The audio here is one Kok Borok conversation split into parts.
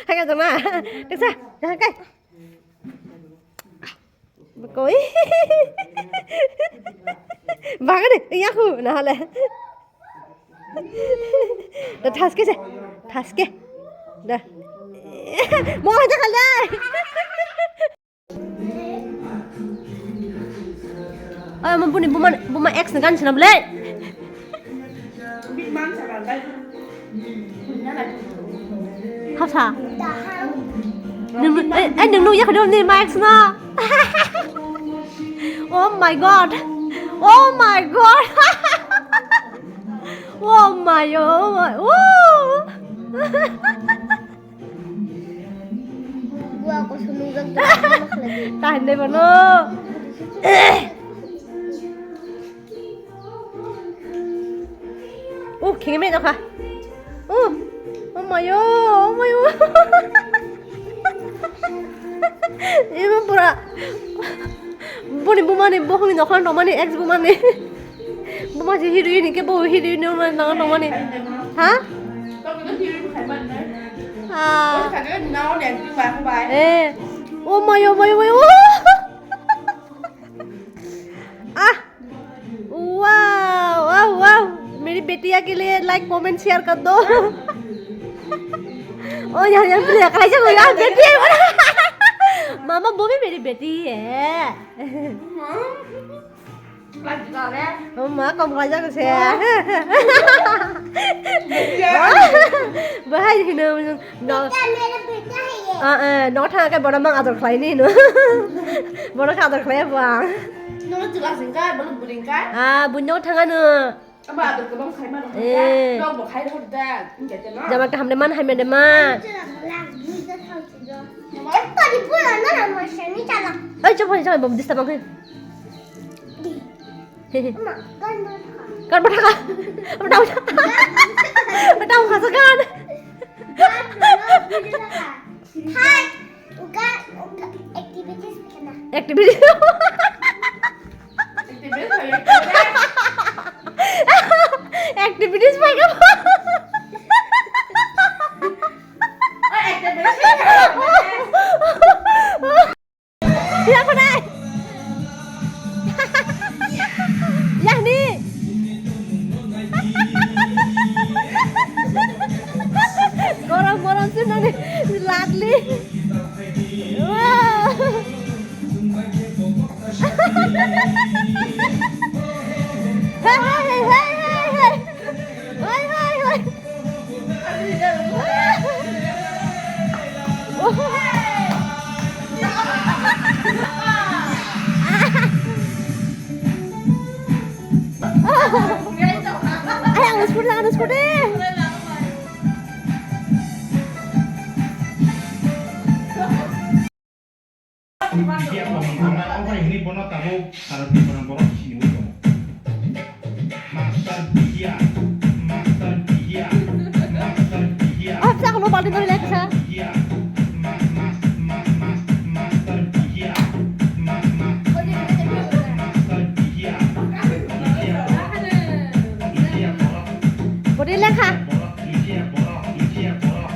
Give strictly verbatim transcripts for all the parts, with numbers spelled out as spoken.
Hai ka jama. Teksa, jangan kai. Koi. Bagani, iya aku, nah le. Da thaske se, thaske. Da. Mo aja khalai. Ay, mo buni buma, buma ex ni gan sina bole. Hapsa. Nung, eh, eh, nung nung yakho ni ma ex no. Oh my God. Oh my God. Oh my, oh my. Oh. Gua ko sunung jak. Tahan deh, bono. Uh, khinge me nokha. Uh, oh my, oh my, oh. Ema pura. Boni bumani, bohongni nokha tongmani, ex bumani. Buma si heroine ke bo heroine nokha tongmani. Ha? Ah. Eh. Oh my, oh my, oh my, oh. Ah. Wow, wow, wow! मेरी बेटियां के लिए like comment share कर दो। Oh, यार, यार, प्रिया, कलेजा को यार, बेटी है। मामा, वो भी मेरी बेटी है। Oh, ma, kom kalaijak se. Bahai hino, no. Betia mere betia hai ye. Ah, eh, no thang ke bono mang ador khlai ni no. Bono kha ador khlai bo ang. No chula sing kai, bono buring kai. Ah, bunyo thang ano. Aba ador ko bang khai ma. Eh. No bo khai ro da. Jama kaham de man, hai ma de man. Oi, chop, chop, bom dista bang. Kan berthaka. Berthaka. Berthaka. Berthaka. Hai. Uga, uga, activities kana. Activities. Activities pai ka. Activities. Pia phanai. Yahni. Gorom gorom se nani ladli. Wow. Hey, hey, hey, hey, hey, hey. Hoi, hoi, hoi. Ay, ang sport lang, ang sport eh. Bihia komon thangnai, obo hai hwnwi bono tabuk sara Tripura borok siniwi tongo. Master Bihia, Master Bihia, Master Bihia. Oh, sa kono balti dori lekha. Bihia, ma-, ma-, ma-, ma-, Master Bihia, ma-, ma-, ma-, Master Bihia, Bihia, Bihia borok. Bodi lekha. Bihia borok, Bihia borok.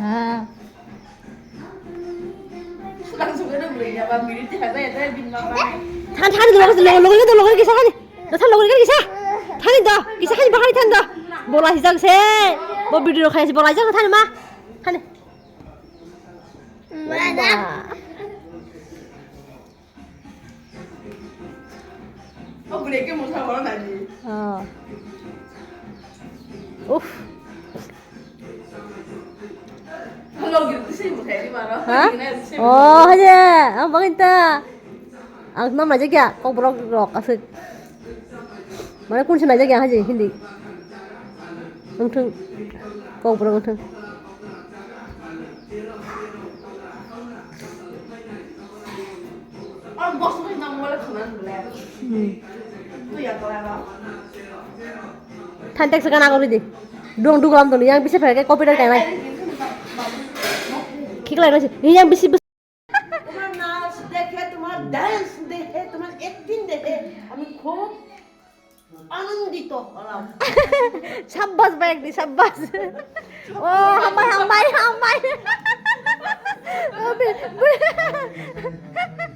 Ah. Thani, thani, logo, logo, logo, logo, kisa thani. Thani, logo, kisa. Thani do, kisa thani, bahari thani do. Bola hijak se. Bo video khai se, bola hijak thani ma. Thani. Mana? Oh, gulai ke mosla horo nani. Oh. Uff. Hello, gitu sih, mosla ini mana? Ha? Ini sih. Oh, aja. Ang bangin ta. Ang nam aja kya? Kok borok rok asik. Mana kun sih aja kya haji Hindi? Ang thung. Kok borok ang thung. Thantek se gana gori di. Dong dugo am dong yang bisi phai ke copyright kai nai. Khiklai nai se. Yang bisi তোমার নাচ দেখে, তোমার ডান্স দেখে, তোমার অ্যাক্টিং দেখে আমি খুব আনন্দিত হলাম। Sabbas, Bayakdi, sabbas. Oh, hambai, hambai, hambai. Oh, be- be-